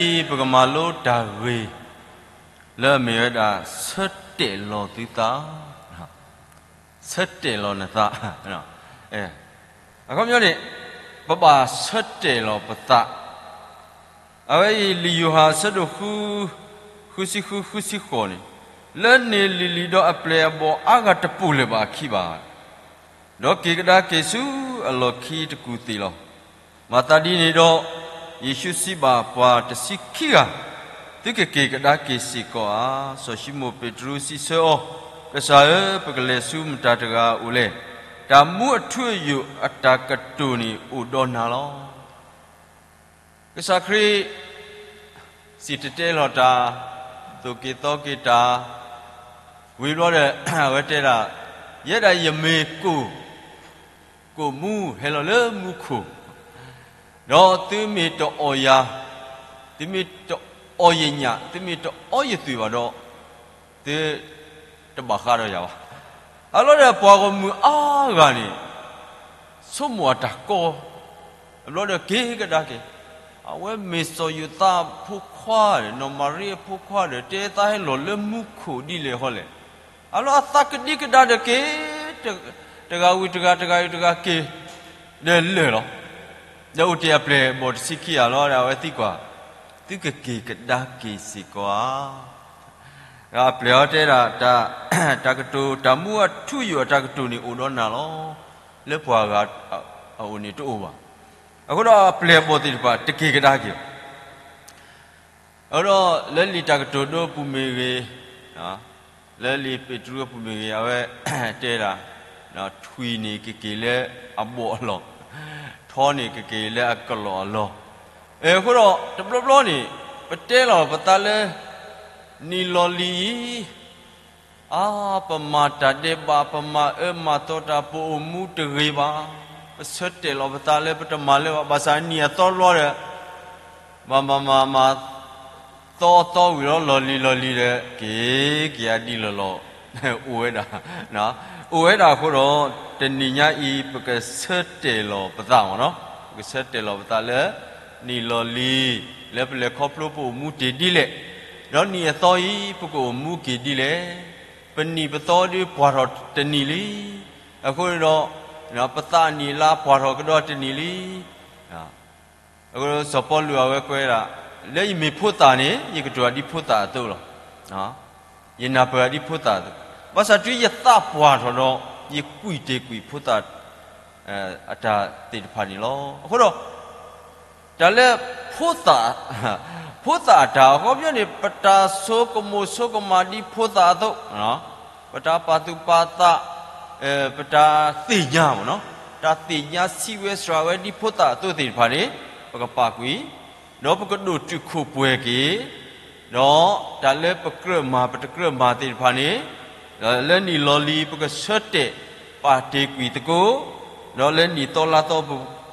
အံၤ ပကမၤလိတၢ်ဂ့ၢ် လၢအမ့ၢ်ဝဲဒၣ် ဆၢတဲာ်လီၤသုသး, ဆၢတဲာ်လီၤနသး. အခီပညီန့ၣ် ပဘၣ်ဆၢတဲာ်လီၤပသး. အဝဲအံၤ လံာ်ယိၤဟၣ်အဆၢဒိၣ်ဃု ဃုဆံဃု ဃုဆံဃိးန့ၣ်, လၢန့ၣ်လံၤလံၤဒီးအပျဲၢ်အဘီၣ်အါဂၤတပိာ်လၢၤဘၣ်အခံဘၣ်, ဒီးက့ၤကဒါက့ၤဆူအလီၢ်ခံတကူၣ်သ့ၣ်လီၤ. မၤသးဒ်န့ၣ်ဒီး ယ့ၣ်ၡူးစံးဘၣ်ပှၤတဆံခံဂၤ, သုကက့ၤကဒါက့ၤစ့ၢ်ကီးဧါ. စီၤၡံမိၣ်ပ့းတရူးစံးဆၢအီၤ, ကစၢ်ဧၢ, ပကလဲၤဆူမတၤတဂၤအအိၣ်လဲၣ်. တၢ်မူအထူအယိာ်အတၢ်ကတိၤန့ၣ်အိၣ်ဒီးနၤလီၤ. ကစၢ်ခရံာ် စံၣ်တဲၤတဲလီၤတၢ်, သိၣ်က့ၤသီက့ၤတၢ်, ဝံၤဘျီဒီး အဝဲတဲဒၣ်, ယဲဒၣ်ယမ့ၢ်ကိၣ်, ကိၣ်မူဟဲလီၤလၢမူခိၣ်, ဒီးသုမ့ၢ်တအီၣ်ယၤ, သုမ့ၢ်တအီၣ်ယညၣ်, သုမ့ၢ်တအီယသွံၣ်ဘၣ်ဒီး သုတဘၣ်ဃးဒီးယၤဘၣ်. အလီၤဒီးပှၤဂီၢ်မုၢ်အါဂၤန့ၣ် ဆိကမိၣ်အတၢ်ကီ, အဘျီဒီးက့ၤကဒါက့ၤ, အဝဲမ့ၢ်စီၤယိၤသးအဖိခွါဒီး နီၢ်မၤရံအဖိခွါဒီး တဲသးဟဲလီၤလၢမူခိၣ်ဒ်လဲၣ်ဟီလဲၣ်. အလီၤအသးကဒံကဒါဒီးက့ၤ, တဂၤဝံၤတဂၤ တဂၤဝံၤတဂၤက့ၤ, ဒီးလၢာ်လီၤ. ဒီးအိၣ်တ့ၢ်အပျဲၢ်အဘီၣ်တဆံခံဂၤလီၤဒီး အဝဲသံကွၢ်, သုကက့ၤကဒါက့ၤစ့ၢ်ကီးဧါ. ဒီးအပျဲၢ်အီၤတဲဒၣ်, တၢ်ကတိၤ, တၢ်မူအထူအယိာ်အတၢ်ကတိၤန့ၣ်အိၣ်ဒီးနၤလီၤ. လၢပှၤဂၤအအိၣ်န့ၣ်တအိၣ်ဘၣ်. အဃိဒီးအပျဲၢ်အဘီၣ်သ့ၣ်တဖၣ်တက့ၤကဒါက့ၤဘၣ်. အဃိဒီးလၢလံာ်တၢ်ကတိၤဒိအပူၤမ့ၢ်ဂ့ၤ, လၢလံာ်ပ့းတရူးအပူၤမ့ၢ်ဂ့ၤ, အဝဲတဲဒၣ်, ထွံၣ်န့ၣ်ကက့ၤလၢအဘီၣ်အလီၢ်, ထီန့ၣ်ကက့ၤလၢအကလီၢ်အလီၢ်. အဃိဒီးတဘျီဘျီန့ၣ် ပတဲလီၤပသးလၢ နံၣ်လီၤလံၤအံၤ အါ, ပမၤတၢ်ဒဲးဘး, ပမၤအၢမၤသီတၢ်, ပအိၣ်မူတဂ့ၤဘၣ်, ပဆၢတဲာ်လီၤပသးလၢပတမၤလၢၤဘၣ်, ဘၣ်ဆၣ်နံၣ်အသီတဘျီဒီး မၤမၤမၤမၤ သီသီဝံၤလီၤ လီၤလံၤလီၤလံၤဒီး က့ၤ က့ၤအဒံလီၤလီၤ အိၣ်ဝဲဒၣ်, အိၣ်ဝဲဒၣ်အဃိဒီး တနံၤညါအံၤ ပကဆၢတဲာ်လီၤပသးမ့ၢ်နီၤ, ပကဆၢတဲာ်လီၤပသးလၢ နံၣ်လီၤလံၤ လၢပလဲၤခီဖျိပအိၣ်မူတ့ၢ်ဒ်လဲၣ်, ဒီးနံၣ်အသီအံၤ ပကအိၣ်မူက့ၤဒ်လဲၣ်, ပနံၣ်ပသီဒုးပှၢ်ထီၣ်တနံၤလံ, အဃိန့ၣ်ဒီး ပသးအနံၣ်အလါပှၢ်ထီၣ်ကဒီးတနံၤလံ. အဃိစီၤပီလူးအဝဲကွဲးဒၣ်, လၢယမ့ၢ်ဖိသၣ်န့ၣ် ယကတိၤဒ်ဖိသၣ်အသိးလီၤ. ယနၢ်ပၢၢ်ဒ်ဖိသၣ်အသိး, ဘၣ်ဆၣ်တုၤယသးပှၢ်ထီၣ်ဒီး ယကွံာ်တ့ၢ်ကွံာ်ဖိသၣ် အတၢ်သ့ၣ်တဖၣ်န့ၣ်လီၤ. အဃိဒီး တၢ်လၢ ဖိသၣ်အတၢ်အခီပညီန့ၣ် ပတၢ်ဆိကမိၣ်ဆိကမးဒ်ဖိသၣ်အသိး, ပတၢ်ပာ်သူၣ်ပာ်သး, ပတၢ်သ့ၣ်ညါမ့ၢ်နီၤ, တၢ်သ့ၣ်ညါစံးဝဲစှၤဝဲဒ်ဖိသၣ်အသိးသ့ၣ်တဖၣ်န့ၣ် ပကပာ်ကွံာ်, ဒီးပကဒိၣ်တုာ်ခိၣ်ပှဲၤက့ၤ, ဒီးတၢ်လၢပကြၢးမၤပတကြၢးမၤသ့ၣ်တဖၣ်န့ၣ်, လၢနံၣ်လီၤလံၤ ပကဆၢတဲာ်ပာ်တ့ၢ်ကွံာ်သကိး, ဒီးလၢနံၣ်သီလါသီ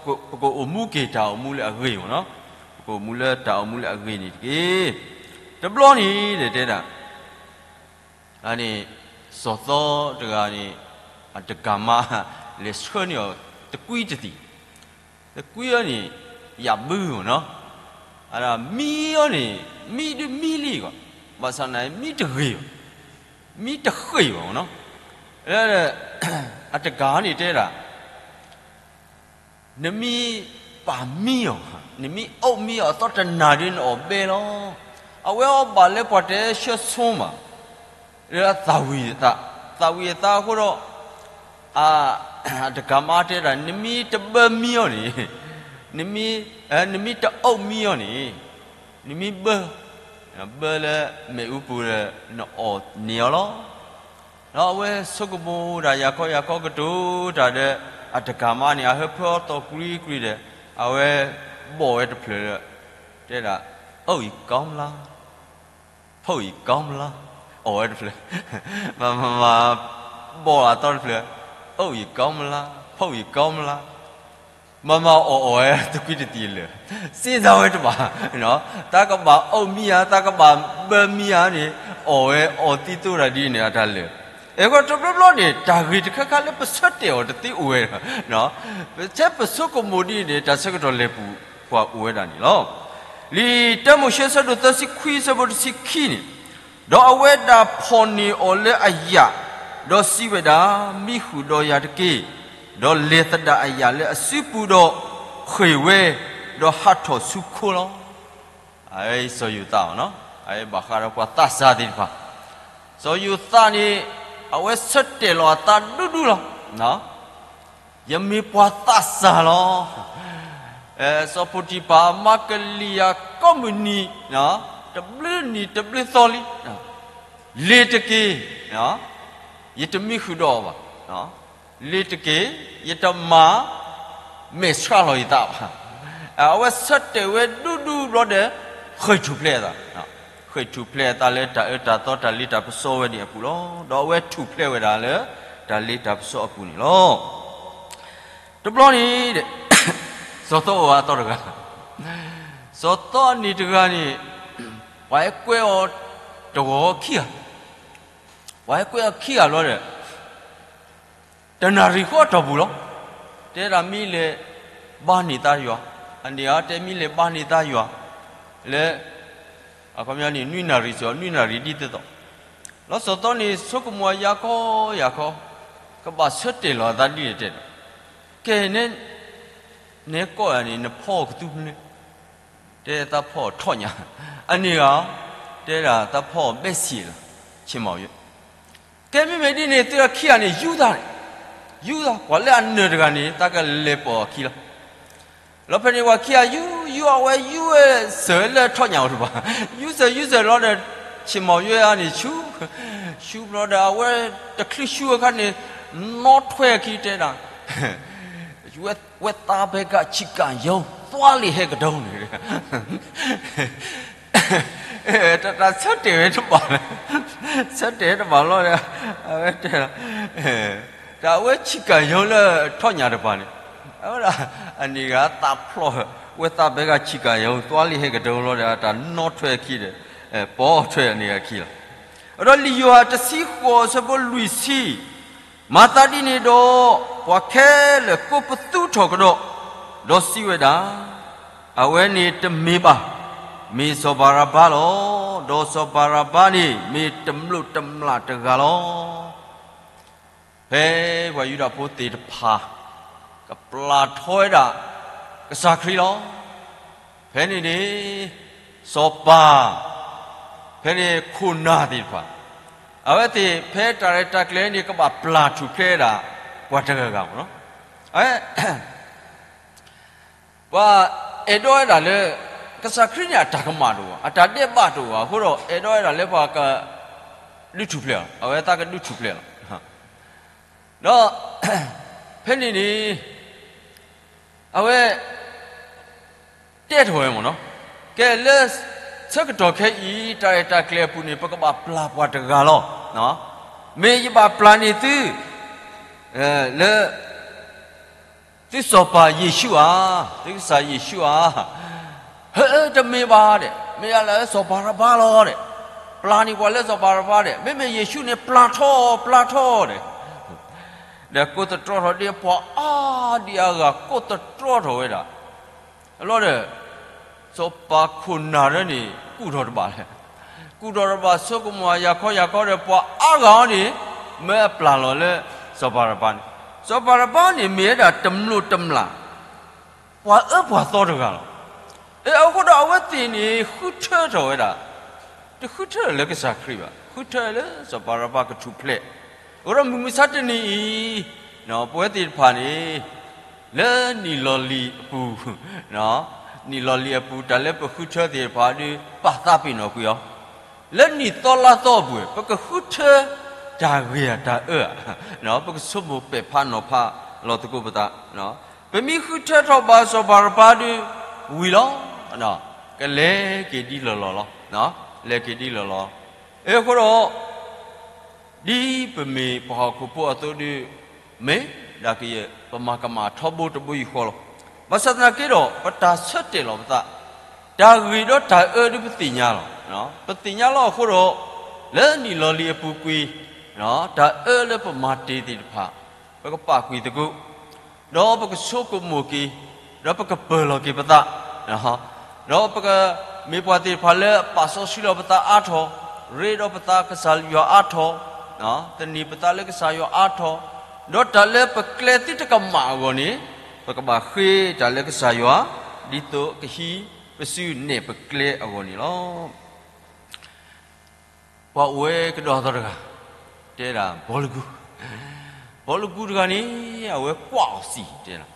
ပကအိၣ်မူက့ၤတၢ်အိၣ်မူလၢအဂ့ၤမ့ၢ်နီၤ, ပကအိၣ်မူလၢတၢ်အိၣ်မူလၢအဂ့ၤန့ၣ်တက့ၢ်. တဘျီန့ၣ်ဒီးတဲဒၣ် အန့ၣ် စီၤသီတဂၤန့ၣ် အတဂၤမါ လဲၤဆှၢန့ၢ်အီၤ သကွံတသံၣ်, သကွံအီၤန့ၣ် ယၣ်ဘုမ့ၢ်နီၤ, အဒၣ်မံအီၤန့ၣ် မံဒုးမံလံကွၢ်, ဘၣ်ဆၣ်န့ၣ် မံတဂ့ၤဘၣ်, မံတဃ့ၢ်ဘၣ်မ့ၢ်နီၤ, အတဂၤန့ၣ်တဲဒၣ် နမ့ၢ်ပာ်မံအီၤ, နမ့ၢ်အီၣ်မံအီၤ အသီတနၤဒုးနအီၣ်ဘဲလီၤ. အဝဲအီၣ်ဘၣ်လၢပှၤတဲဆှၢဆိမး, လၢအသၣ်ဝံၤအသး, သၣ်ဝံၤအသးအဃိဒီး, အတဂၤမါတဲဒၣ် နမ့ၢ်တဘၢမံအီၤန့ၣ်, နမ့ၢ်, နမ့ၢ်တအီၣ်မံအီၤန့ၣ်, နမ့ၢ်ဘၢ, ဘၢလၢမ့ၣ်အူပူၤဒီး နအီၣ်န့ၢ်အီၤလီၤ. ဒီးအဝဲဆိကမိၣ်ဒၣ်ယၤခီယၤခီကတိၤတၢ်ဒီး အတဂၤမါန့ၣ် အဟၢဖၢအီၤသီၣ်ကွံာ်ကွံာ်ဒီး အဝဲဘီၣ်ဝဲတဖျၢၣ်ဒီး တဲဒၣ် အိၣ်အံၤကီမလါ, ဖိအံၤကီမလါ, အီၣ်ဝဲတဖျၢၣ်, မၤမၤမၤ ဘီၣ်အသီတဖျၢၣ်, အိၣ်အံၤကီမလါ, ဖိအံၤကီမလါ မၤမၤအီၣ်အီၣ်ဝဲသကွံတသံၣ်လၢာ်, စ့သးဝဲတဘၣ်, တၢ်ကဘၣ်အီၣ်မံဧါ တၢ်ကဘၣ်ဘၢမံဧါန့ၣ်, အီၣ်ဝဲအီၣ်သံသိးတၢ်ဒ်န့ၣ် အတၢ်လၢာ်. အဃိတဘျီဘျီန့ၣ် တၢ်ဂ့ၢ်တခါခါလၢပဆၢတဲာ်အီၤတသ့အိၣ်ဝဲ, ထဲပဆိကမိၣ်ဒ်န့ၣ် တၢ်ဆၢကတီၢ်လဲၤပူၤကွၢ်အိၣ်ဝဲဒၣ်န့ၣ်လီၤ. လံာ်တၢမိၤၡ့ အဆၢဒိၣ်သၢဆံခွံ အဆၢဖိတဆံခံန့ၣ်, ဒီးအဝဲဒၣ်ဖီၣ်န့ၢ်အီၤလၢအယာ်, ဒီးစံးဝဲဒၣ်, မံဃုာ်ဒီးယၤတက့ၢ်, ဒီးလဲၤသဒၣ်အယာ်လၢအစုပူၤဒီးဃ့ၢ်ဝဲ, ဒီးဟးထီၣ်ဆူခိလီၤ. စီၤယိၤသးအီၤ, ဘၣ်ဃးဒီးပှၤသးစၢ်သ့ၣ်တဖၣ်, စီၤယိၤသးန့ၣ် အဝဲဆၢတဲာ်လီၤအသးဒူဒူလီၤ. ယမ့ၢ်ပှၤသးစၢ်လီၤ. စီၤပိၤတံၤဖၢ်အမါကလံၤယၤကိးမုၢ်နံၤ, တဘျုးနံၤတဘျုးသီလံ. လ့ၤတက့ၢ်, ယတမံဃုာ်ဒီးအီၤဘၣ်. လ့ၤတက့ၢ်, ယတမၤမဲာ်ဆှးလီၤယသးဘၣ်. အဝဲဆၢတဲာ်ဝဲဒူဒူဘျီဒီး ဃ့ၢ်ထူၣ်ဖျဲးအသး, ဃ့ၢ်ထူၣ်ဖျဲးအသးလၢတၢ်အၢတၢ်သီတၢ်လ့တၢ်ပစီဝဲန့ၣ်အပူၤလီၤ. ဒီးအဝဲထူၣ်ဖျဲးဝဲဒၣ်လၢတၢ်လ့တၢ်ပစီအပူၤန့ၣ်လီၤ. တဘျီန့ၣ်, စီၤသီအိၣ်အသီတဂၤ, စီၤသီအနံၤတဂၤန့ၣ်, ပှၤဟဲကွဲအီၤတဂီၤခံဂၤ, ပှၤဟဲကွဲအီၤခံဂၤဘျီဒီး တနၣ်ရံၣ်ဃီအတီၢ်ပူၤလီၤ. တဲဒၣ်မ့ၢ်လဲၤဘါန့ၢ်သးယွၤ, အန့ၣ်ဧါ, တဲမ့ၢ်လဲၤဘါန့ၢ်သးယွၤ, လၢ အခီပညီန့ၣ် နွံနၣ်ရံၣ်စ့ၢ်ကီး, နွံနၣ်ရံၣ်ဒ်သိးသိး, လီၤစီၤသီန့ၣ် ဆိကမိၣ်ယၤခီယၤခီ, ကဘၣ်ဆၢတဲာ်လီၤအသးဒ်လဲၣ်တဲဒီး, ကဲ, နဲကိးယၤန့ၣ် နဖီအီၤကသူမနုၤ, တဲသးဖီအီၤထီၣ်ညၣ်, အန့ၣ်ဧါ, တဲဒၣ်သးဖီအီၤဘဲဆံးလီၤ, ဆ့ၣ်မီၣ်ယွဲ ကဲမ့မ့ၢ်ဒ်န့ၣ် သုခံဂၤန့ၣ် ယူၢ်သး, ယူၢ်သး, ပှၤလၢအနၢၤတဂၤန့ၣ် သးကလဲၤပိာ်အခံလီၤ. လီၤဖဲန့ၣ် ပှၤခံဂၤယူၢ်ယူၢ်အဝဲယူၢ်ဝဲစၢၤလၢထီၣ်ညၣ်အိၣ်တပၤ, ယူၢ်စၢၤယူၢ်စၢၤလီၤဒီး ဆ့ၣ်မီၣ်ယွဲအါန့ၣ်ဆူ, ဆူဘျီဒီး အဝဲတချုးဆူအခါန့ၣ် နီၣ်ထွဲအခံတဲဒၣ် ဝဲသးဘဲကဆံးကၣ်ယီၤ သွါလံာ်ဟဲကဒီးန့ၣ် တၢ်ဆၢတဲာ်ဝဲတဘၣ်, ဆၢတဲာ်ဝဲတဘၣ်လီၤဒီး အဝဲတဲ, တၢ်အဝဲဆံးကၣ်ယီၤလၢထီၣ်ညၣ်တပၤန့ၣ်, အဝဲဒၣ်အန့ၢ်ဂၤသးဖျိး, ဝဲသးဘဲကဆံးကၣ်ယီၤ သွါလံာ်ဟဲကဒီးလီၤဒီး တၢ်နီၣ်ထွဲအခံဒီး ပိာ်ထွဲအန့ၢ်ဂၤခံလီၤ. ဒီးလံာ်ယိၤဟၣ်တဆံဃိး အဆၢဖိလွံၢ်ဆံ, မၤသးဒ်န့ၣ်ဒီး ပှၤခဲလၢာ်ကိးပသူထီၣ်ကဒီး, ဒီးစံးဝဲဒၣ်, အဝဲန့ၣ်တမ့ၢ်ဘၣ်, မ့ၢ်စီၤဘၤရဘါလီၤ. ဒီးစီၤဘၤရဘါန့ၣ် မ့ၢ်တမျိးတမျာ်တဂၤလီၤ. ဖဲပှၤယူဒၤဖိသ့ၣ်တဖၣ် ကပျၢ်ထီဝဲဒၣ် ကစၢ်ခရံာ်လီၤ. ဖဲန့ၣ်န့ၣ် စီၤပၤ, ဖဲန့ၣ်ခိၣ်နၢ်သ့ၣ်တဖၣ်, အဝဲသ့ၣ်ဖဲတၢ်ရဲၣ်တၢ်ကျဲၤန့ၣ် ကဘၣ်ပျၢ်ထူၣ်ဖျဲးဝဲဒၣ် ပှၤတဂၤဂၤမ့ၢ်နီၤ. ပှၤအဲၣ်ဒိးဝဲဒၣ်လၢ ကစၢ်ခရံာ်န့ၣ် အတၢ်ကမၣ်တအိၣ်ဘၣ်, အတၢ်ဒဲးဘးတအိၣ်ဘၣ်အဃိဒီး အဲၣ်ဒိးဝဲဒၣ်လၢပှၤကဒုးထူၣ်ဖျဲးအီၤ, အဝဲသးကဒုးထူၣ်ဖျဲးလီၤ. ဒီး ဖဲန့ၣ်န့ၣ် အဝဲ တဲထီၣ်ဝဲမ့ၢ်နီၤ, ကဲလၢ ဆၢကတီၢ်ခဲအံၤ တၢ်ရဲၣ်တၢ်ကျဲၤအပူၤန့ၣ် ပကဘၣ်ပျၢ်ပှၤတဂၤလီၤ. မ့ၢ်ယဘၣ်ပျၢ်န့ၢ်သု လၢ သုစီၤပၤယ့ၣ်ၡူးဧါ, သုကစၢ်ယ့ၣ်ၡူးဧါ. ဟဲတမ့ၢ်ဘၣ်ဒီး မ့ၢ်ယၤလၢစီၤဘၤရဘါလီၤဒီး, ပျၢ်န့ၢ်ပှၤလၢစီၤဘၤရဘါဒီး မ့မ့ၢ်ယ့ၣ်ၡူးန့ၣ် ပျၢ်ထီၣ် ပျၢ်ထီၣ်ဒီး, ဒီးကိးသတြီထီၣ်ဒ်ပှၤအါဒံအါဂၤ ကိးသတြီထီၣ်ဝဲဒၣ် လီၤဒီး စီၤပၤခိၣ်နၢ်ဒၢန့ၣ် ကူၣ်ထီၣ်တဘၣ်လဲၣ်, ကူၣ်ထီၣ်တဘၣ် ဆိကမိၣ်ယၤခီယၤခီဒီး ပှၤအါဂၤအီၤန့ၣ် မၢအပျၢ်လီၤလၢ စီၤဘၤရဘါန့ၣ်, စီၤဘၤရဘါန့ၣ် မ့ၢ်ဝဲဒၣ်တမျိးတမျာ် ပှၤအၢပှၤသီတဂၤလီၤ. အဃိဒီးအဝဲသ့ၣ်န့ၣ် ဃုထၢထီၣ်ဝဲဒၣ်, တဃုထၢလၢကစၢ်ခရံာ်ဘၣ်, ဃုထၢလၢစီၤဘၤရဘါကထူၣ်ဖျဲး, အဃိဒီးမုၢ်မဆါတနံၤအံၤ ပဝဲသ့ၣ်တဖၣ်န့ၣ် လၢနံၣ်လီၤလံၤအပူၤ, နံၣ်လီၤလံၤအပူၤ တၢ်လၢပဃုထၢသ့ၣ်တဖၣ်ဒီး ပာ်သးပ့ၤနီၣ်ကွံာ်အီၤ, လၢနံၣ်သီလါသီအပူၤ ပကဃုထၢတၢ်ဂ့ၤဧါတၢ်အၢဧါ, ပကဆိကမိၣ်ပဲာ်ဖးနီၤဖးလီၤသကိးပသး, ပမ့ၢ်ဃုထၢထီၣ်ဘၣ်စီၤဘၤရဘါဒီး ဝံၤလီၤ, ကလဲၤက့ၤဒ်လီၢ်လီၢ်လီၤ, လဲၤက့ၤဒ်လီၢ်လီၢ်, အဃိဒီး ဒ်ပမ့ၢ်ပှၤဟီၣ်ခိၣ်ဖိအသိးဒီး မ့ၢ်ဒၣ်ကယဲၢ် ပမၤကမၣ်ထီဘိတဘိယူၢ်ဃီလီၤ. ဘၣ်ဆၣ်သနာ်က့ဒီး ပတၢ်ဆၢတဲာ်လီၤပသး, တၢ်ဂ့ၤဒီးတၢ်အၢဒ်ပသ့ၣ်ညါလီၤ. ပသ့ၣ်ညါလီၤအဃိဒီး လၢနံၣ်လီၤလံၤအပူၤကွံာ်, တၢ်အၢလၢပမၤတ့ၢ်သ့ၣ်တဖၣ် ပကပာ်ကွံာ်သကိး, ဒီးပကဆိကမိၣ်က့ၤ, ဒီးပကပၢၢ်လီၤက့ၤပသး, ဒီးပကမ့ၢ်ပှၤသ့ၣ်တဖၣ်လၢအပာ်စီဆှံလီၤပသးအါထီၣ်, ရ့ဒီးပသးကစၢ်ယွၤအါထီၣ်, သန့ၤပသးလၢကစၢ်ယွၤအါထီၣ်, ဒီးတၢ်လၢပကျဲသ့တကမၣ်အဂီၢ်န့ၣ်, ပကဘၣ်ဃ့တၢ်လၢကစၢ်ယွၤ, ဒ်သိးကဟံးပစုနဲၣ်ပကျဲအဂီၢ်န့ၣ်လီၤ. ပှၤအိၣ်ဝဲကဒီးသီတဂၤ, တဲဒၣ်ဘီလကူ, ဘီလကူတဂၤန့ၣ်, အဝဲကွၢ်အီၤစံၣ်တဲဒၣ်,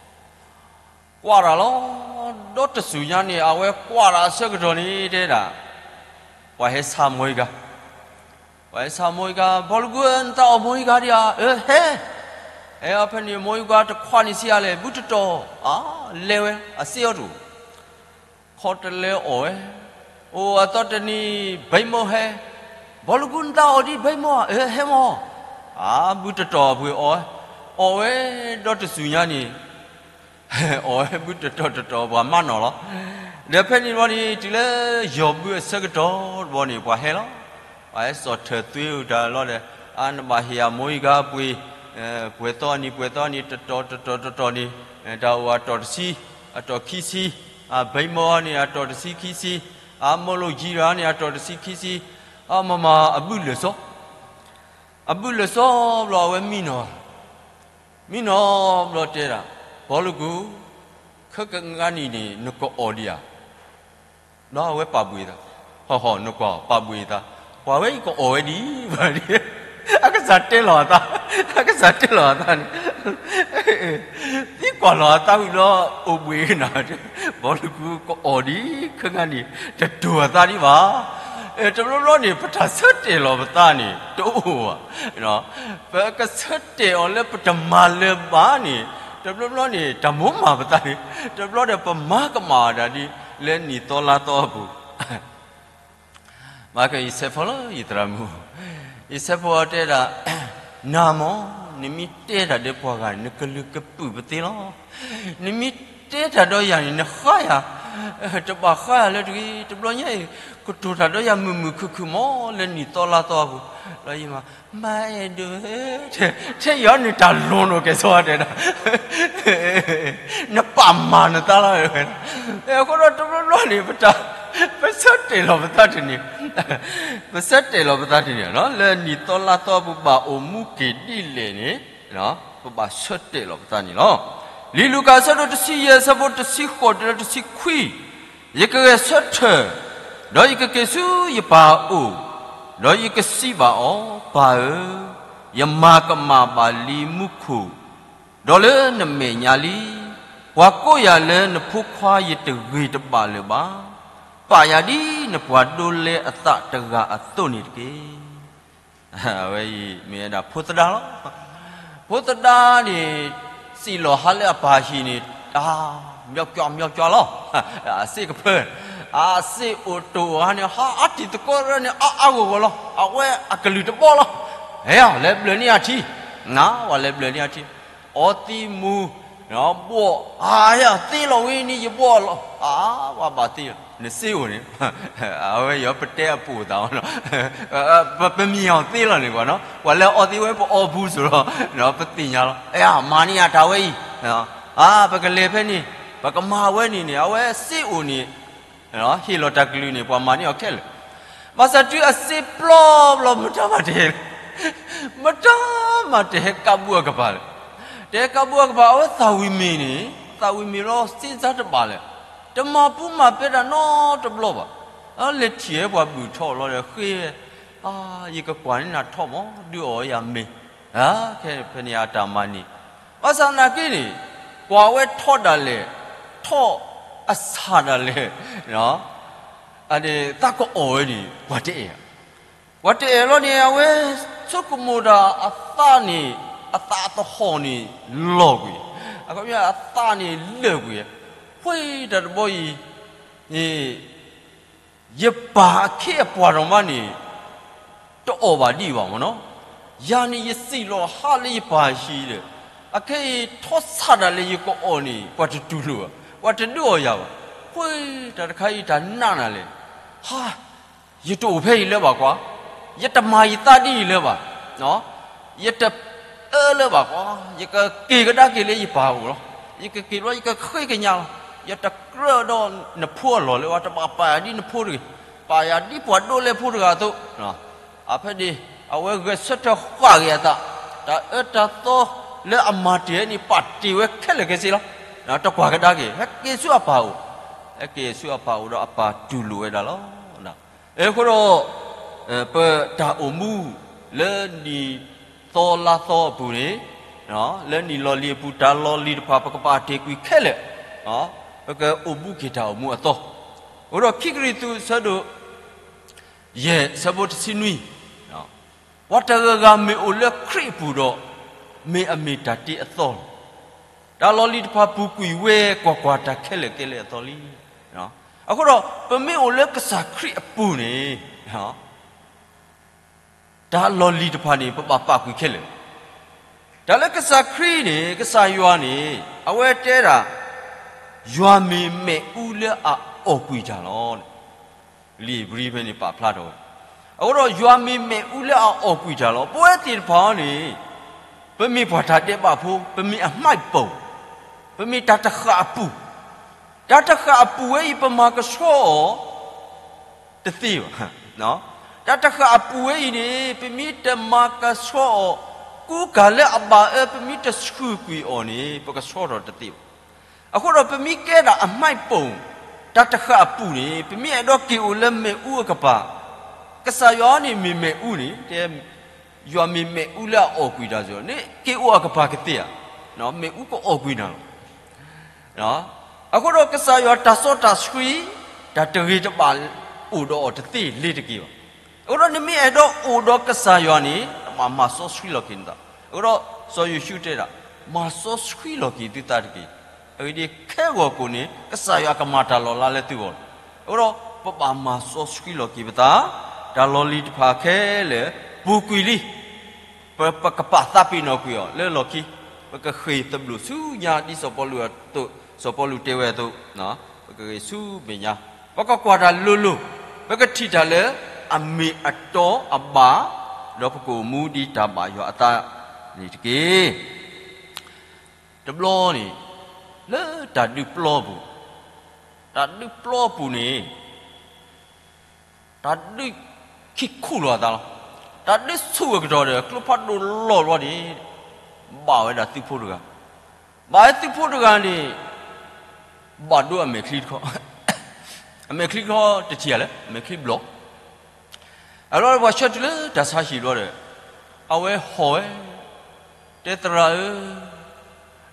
ကွၢ်တၢ်လီၤ, ဒီးတစူၢ်ညါန့ၣ် အဝဲကွၢ်တၢ်အဆၢကတီၢ်န့ၣ်တဲဒၣ်, ပှၤဟဲဆါမိၢ်အံၤဂၤ, ပှၤဟဲဆါမိၢ်အံၤဂၤ, ဘီလကူဧၢ နသးအိၣ်မိၢ်အံၤဂၤဒံးဧါ, အၢ ဟဲ, ဟဲအီၤဖဲန့ၣ် မိၢ်အံၤဂၤတခွးန့ၢ်ဆံးအါလဲၣ် ဘုတတီၤ, အါ, လဲၤဝဲ အစ့အီၤတအိၣ် ခီတလဲအီၣ်ဝဲ, အိၣ်အသီတနံၤ ဘံမိၢ်ဟဲ, ဘီလကူနသးအိၣ်ဒံး ဘံမိၢ်ဧါ, အၢ ဟဲမီၢ်, အါ ဘုတတီၤအပှ့ၤအီၣ်ဝဲ, အီၣ်ဝဲဒီးတစူၢ်ညါန့ၣ်, အီၣ်ဝဲဘုတတီၤတတီၤပှၤမၤနီၣ်လီၤ. ဒီးဖဲန့ၣ်တဘျီန့ၣ် တုၤလၢယီၢ်ဘုအဆၢကတီၢ်တဘျီန့ၣ် ပှၤဟဲလီၤ. ပှၤဟဲစိာ်ထၢၣ်သွ့အိၣ်တၢ်လီၤဒီး, အါ နဘၣ်ဟ့ၣ်ယၤမိၢ်အံၤဂၤပှ့ၤ, ပှဲၤသီနံၤ ပှဲၤသီနံၤ တတီၤတတီၤတတီၤန့ၣ်, တၢ်အိၣ်အတီၢ်တဆံ, အတီၢ်ခံဆံ, အဘံမိၢ်န့ၣ် အတီၢ်တဆံခံဆံ, အမိၢ်လိၣ်ယံၤတဂၤန့ၣ် အတီၢ်တဆံခံဆံ, အမၤမၤအဘုလၢာ်စီ အဘုလၢာ်စီဘျီအဝဲမံနီၤ, မံနီၤဘျီတဲဒၣ်, ဘီလကူ, ခဲကနံၣ်အံၤန့ၣ် နကအီၣ်ဒံးဧါ, ဒီးအဝဲပာ်ဘှံးသး, ဟီၣ်ဟီၣ် နကွၢ်ပာ်ဘှံးသး, ပှၤဝဲအံၤကအီၣ်ဝဲဒံးဘၣ်ဒံး, အကစၢ်တဲလီၤအသး, အကစၢ်တဲလီၤအသးန့ၣ် သံကွၢ်လီၤအသးဝံၤလီၤ အိၣ်ဘှံးနၤ, ဘီလကူကအီၣ်ဒံး ခဲကနံၣ်အံၤ တတိၤအသးဒံးဘၣ်. တဘျီဘျီန့ၣ် ပတၢ်ဆၢတဲာ်လီၤပသးန့ၣ် တအိၣ်ဘၣ်. ပကဆၢတဲာ်အီၤလၢပတမၤလၢၤဘၣ်န့ၣ်, တဘျီဘျီန့ၣ် တၢ်မိၣ်မၤပသးန့ၣ်, တဘျီဒီးပမၤကမၣ်တၢ်ဒ် လၢနံၣ်သီလါသီအပူၤ မၤကယဆဲးဖိလၢယသရၣ်မုၣ်, ယဆဲးဖိတဲဒၣ်, နၤမ့ၢ်, နမ့ၢ်တဲတၢ်ဒီးပှၤဂၤန့ၣ် နကလုၢ်ကပုာ်ပသ့လီၤ. နမ့ၢ်တဲတၢ်ဒီးယၤန့ၣ် နဃါယၤ, တဘၣ်ဃါယၤလၢတဂ့ၤ, တဘျီညါအံၤ ကတိၤတၢ်ဒီးယၤမုာ်မုာ်ခုၣ်ခုၣ်မး လၢနံၣ်သီလါသီအပူၤ, ဒီးယမၤ, မၤအဲၣ်ဒိး, ထဲယၤန့ၣ်တၢ်လီၤနီၢ်ကဲၤဆိတဲဒၣ် နပာ်မၤနသးလီၤဝဲ, အဃိဒီးတဘျီဘျီန့ၣ် ပတၢ်, ပဆၢတဲာ်လီၤပသးတန့ၢ်, ပဆၢတဲာ်လီၤပသးတန့ၢ်, လၢနံၣ်သီလါသီပူၤဘၣ်အိၣ်မူက့ၤဒ်လဲၣ်န့ၣ်, ပဘၣ်ဆၢတဲာ်လီၤပသးန့ၣ်လီၤ. လံာ်လူၤကၣ်အဆၢဒိၣ်တဆံယဲၢ်အဆၢဖိတဆံဃိးတုၤလၢတဆံခွံ, ယကဂဲၤဆၢထၢၣ်, ဒီးယကက့ၤဆူယပၢ်အအိၣ်, ဒီးယကစံးဘၣ်အီၤ, ပၢ်ဧၢ, ယမၤကမၣ်ဘၣ်လံမူခိၣ်, ဒီးလၢနမဲာ်ညါလံ, ပှၤကိးယၤလၢနဖိခွါယတဂ့ၤတဘၣ်လၢၤဘၣ်, ပာ်ယၤဒ်နပှၤဒိးလဲအသးတဂၤအသိးန့ၣ်တက့ၢ်. အဝဲအံၤမ့ၢ်ဝဲဒၣ်ဖိသဒါလီၤ. ဖိသဒါန့ၣ် စံၣ်လီၤဟးလၢအပၢ်ဟံၣ်န့ၣ်, တၢ်, မၠီကၠီမၠီကၠီလီၤ. အစ့ကဖၢ, အစ့အိၣ်တအိၣ်ဧါန့ၣ် ဟးအါတံၤသကိးန့ၣ် အါအါဂီၢ်ဂီၢ်လီၤ. အဝဲအကလုၢ်တဘီလီၤ. ဟဲ, လဲၤဘျၢၣ်န့ၢ်အထံ, နၤ, ပှၤလဲၤဘျၢၣ်န့ၢ်အထံ, အီသံးမူ, ဘီၣ်, အါယၤသ့လီၤဝဲန့ၣ် ယဘီၣ်လီၤ. အါ, ပှၤဘၣ်သ့လီၤ, နစ့အိၣ်န့ၣ်, အဝဲယပတဲအပိာ်သး, ပမ့ၢ်အီၤသ့လီၤန့ၣ်ကွၢ်နီၤ, ပှၤလၢအီသံးဝဲပအီပူၤစိၤလီၤ, ပသ့ၣ်ညါလီၤ. အမၤန့ၢ်ယၤတၢ်ဝဲအံၤ, အါ, ပကလဲၤဖဲန့ၣ်, ပကမၤဝဲန့ၣ်န့ၣ် အဝဲစ့အိၣ်န့ၣ် ဟ့ၣ်လီၤတၢ်ကလုၢ်န့ၣ် ပှၤမၤန့ၢ်အီၤခဲလၢာ်. ဘၣ်ဆၣ်တုၤအစ့ပျီဘျီ မတၤမးတဟဲ, မတၤမးတဟဲကးဘူးအကပၤလဲၣ်. တဟဲကးဘူးအကပၤ အဝဲသးဝံၤမ့ၤန့ၣ်, သးဝံၤမ့ၤလီၤ စ့စါတဘၣ်လဲၣ်. တမၤပူၤမၤဖျဲးတၢ်နီတဘျီဘၣ်. လဲၤထံၣ်ဝဲပှၤဘုၣ်ထီၣ်လီၤဒီးဃ့ဝဲ, ယကကွၢ်န့ၢ်နၤထီၣ်မး ဒုးအီၣ်ယၤမ့ၤ, ခဲဖဲန့ၣ်အတၢ်မၤန့ၣ် ဘၣ်ဆၣ်သနာ်က့န့ၣ်, ကွၢ်ဝဲထီၣ်ဒၣ်လဲာ်, ထီၣ်အဆၣ်ဒၣ်လဲာ်, သးကအီၣ်ဝဲန့ၣ် ပှၤတအဲၣ်, ပှၤတအဲၣ်လီၤန့ၣ် အဝဲဆိကမိၣ်တၢ်အသးန့ၣ်, အသးသဟီၣ်န့ၣ်လီၤကွံာ်, အခီပညီအသးန့ၣ်လၢာ်ကွံာ်, ဃ့တၢ်တဘီအံၤ, ယပၢ်အခ့အပှၤတဂၤမးန့ၣ် တအီၣ်ဘၣ်ဒံးဘၣ်မ့ၢ်နီၤ, ယၤန့ၣ်ယစံၣ်လီၤဟးလၢယပၢ်ဟံၣ်ဒီး, အခဲအံၤထီၣ်ဆၣ်ဒၣ်လဲာ်ယကအီၣ်န့ၣ် ပှၤတတူၢ်လိာ်ဘၣ်, ပှၤတဒုးအီၣ်ယၤဘၣ်, ဃ့တၢ်တခါအံၤတၢ်နာ်နၤလဲၣ်, ဟါ, ယတအိၣ်ဖဲအံၤလၢၤဘၣ်ကွၢ်, ယတမၤယသးဒ်အံၤလၢၤဘၣ်, ယတအၢလၢၤဘၣ်ကွၢ်, ယကက့ၤကဒါက့ၤလၢယပၢ်အအိၣ်လီၤ, ယကက့ၤဘျီယကဃ့ကညးလီၤ ယတကြၢးဒီးနဖိအလီၢ်လၢၤဘၣ်, တဘၣ်ပာ်ယၤဒ်နဖိတဂ့ၤ, ပာ်ယၤဒ်ပှၤဒိးလဲဖိတဂၤအသိး. အဖဲန့ၣ် အဝဲဂဲၤဆၢထၢၣ်ဃၣ်က့ၤအသး, တၢ်အၢတၢ်သီလၢအမၤတ့ၢ်ဝဲန့ၣ် ပာ်တ့ၢ်ဝဲခဲလၢာ်ခဲဆ့လီၤ. တကွၢ်ကဒါက့ၤ, ဟဲက့ၤဆူအပၢ်အိၣ်, ဟဲက့ၤဆူအပၢ်အိၣ်ဒီးအပၢ်တူၢ်လိာ်ဝဲဒၣ်လီၤ. အဃိဒီး ပတၢ်အိၣ်မူလၢနံၣ်သီလါသီအပူၤန့ၣ်, လၢနံၣ်လီၤလံၤအပူၤ တၢ်လီၤလံၤတဖၣ် ပကဘၣ်တ့ၢ်ကွံာ်ခဲလၢာ်, ပကအိၣ်မူက့ၤတၢ်အိၣ်မူအသီ. အဃိဒီးခံကရံၣ်သူး အဆၢဒိၣ်ယဲၢ် အဆၢဖိတဆံနွံ, ပှၤတဂၤဂၤမ့ၢ်အိၣ်လၢခရံာ်အပူၤဒီး မ့ၢ်အမ့ၢ်တၢ်တ့အသီလီၤ. တၢ်လီၤလံၤတဖၣ်ပူၤကွံာ်ဝဲ, ကွၢ်ကွၢ်, တၢ်ခဲလၢာ်ကဲလၢအသီလံ. အဃိဒီး ပမ့ၢ်အိၣ်လၢကစၢ်ခရံာ်အပူၤန့ၣ်, တၢ်လီၤလံၤတဖၣ်န့ၣ် ပဘၣ်ပာ်ကွံာ်ခဲလၢာ်. တၢ်လၢကစၢ်ခရံာ်န့ၣ် ကစၢ်ယွၤန့ၣ် အဝဲတဲဒၣ်, ယွၤမ့ၢ်မ့ၣ်အူလၢအအီၣ်ကွံာ်တၢ်လီၤ. လံာ်ဧ့ၤဘြံၤဖဲန့ၣ် ပာ်ဖျါထီၣ်ဝဲ, အဃိဒီး ယွၤမ့ၢ်မ့ၣ်အူလၢအအီၣ်ကွံာ်တၢ်လီၤ. ပဝဲသ့ၣ်တဖၣ်န့ၣ် ပမ့ၢ်ပှၤတၢ်ဒဲးဘးဖိ, ပမ့ၢ်အမှိုက်ပုံ, ပမ့ၢ်တၢ်တဃာ်အပူၤ, တၢ်တဃာ်အပူၤဝဲအံၤ ပမၤကဆှီအီၤတသ့ဘၣ်. တၢ်တဃာ်အပူၤဝဲအံၤန့ၣ် ပမ့ၢ်တမၤကဆှီအီၤ, ကူကၤလၢအဘၣ်အၢ ပမ့ၢ်တဆှုၣ်ကွံာ်အီၤန့ၣ် ပကဆှီထီၣ်တသ့ဘၣ်. အဃိဒီး ပမ့ၢ်ကဲဒၣ်အမှိုက်ပုံ, တၢ်တဃာ်အပူၤန့ၣ် ပမ့ၢ်အဲၣ်ဒိးက့ၤအိၣ်လၢမ့ၣ်အူအကပၤ, ကစၢ်ယွၤန့ၣ်မ့ၢ်မ့ၣ်အူန့ၣ်, တဲ ယွၤမ့ၢ်မ့ၣ်အူလၢအအီၣ်ကွံာ်တၢ်စ့ၢ်ကီးန့ၣ် က့ၤအိၣ်အကပၤကသ့ဧါ. မ့ၣ်အူကအီၣ်ကွံာ်နၤလီၤ. အဃိဒီး ကစၢ်ယွၤတၢ်စီတၢ်ဆှံ, တၢ်တဂ့ၤတဘၣ် အိၣ်ဒီးအီၤတသ့လ့ၤတက့ၢ်ဘၣ်. အဃိဒီး နမ့ၢ်အဲၣ်ဒိးအိၣ်ဒီးကစၢ်ယွၤန့ၣ် မၤစီဆှံလီၤက့ၤနသး. အဃိဒီး စီၤယိၤၡူတဲဒၣ်, မၤစီဆှံလီၤက့ၤသုသးတက့ၢ်. အဂ့ၢ်ဒ်အံၤ, ခဲဂီၤကိာ်န့ၣ် ကစၢ်ယွၤကမၤတၢ်လီၤလးလၢသုဂီၢ်လီၤ. အဃိဒီး ပဘၣ်မၤစီဆှံလီၤက့ၤပသး, တၢ်လီၤလံၤတဖၣ်ခဲလၢာ် ပူၤကွံာ်လံ ပ ပကပာ်သးပ့ၤနီၣ်ကွံာ်အီၤလၢလီၢ်ခံ, ပကဃ့ၢ်သဘျိၣ်ဆူညါ ဒ်စီၤပီလူးအသိး, စီၤပီလူးတဲဝဲအသိး, ပကဃ့ၢ်ဆူမဲာ်ညါ, ပကကွၢ်တၢ်လိၤလိၤ, ပကထံၣ်တၢ်လၢအမ့ၢ်အတီအဘၣ်, ဒီးပကအိၣ်မူဒ်တၢ်ဘၣ်ယွၤအသးန့ၣ်တက့ၢ်. တဘျီန့ၣ် လၢတၢ်ဒုးပျီပူၤ, တၢ်ဒုးပျီပူၤန့ၣ် တၢ်ဒုးခံခူၣ်လီၤအသးလီၤ. တၢ်ဒုးဆူၣ်ဝဲကတီၢ်ဒီး ကျိဖးဒိၣ်လီၤဘျီန့ၣ် ဘၣ်ဝဲဒၣ်သုးဖိတဂၤ, ဘၣ်ဝဲသုးဖိတဂၤန့ၣ် ဘၣ်ဒိအမဲာ်ချံတခီ, အမဲာ်ချံတခီတထံၣ်ဧါလဲၣ်, အမဲာ်ချံဘျီၣ်. အလီၢ်ပှၤဆှၢတုၤလၢတၢ်ဆါဟံၣ်ဘျီဒီး အဝဲဟီၣ်ဝဲ, တဲသရၣ်ဧ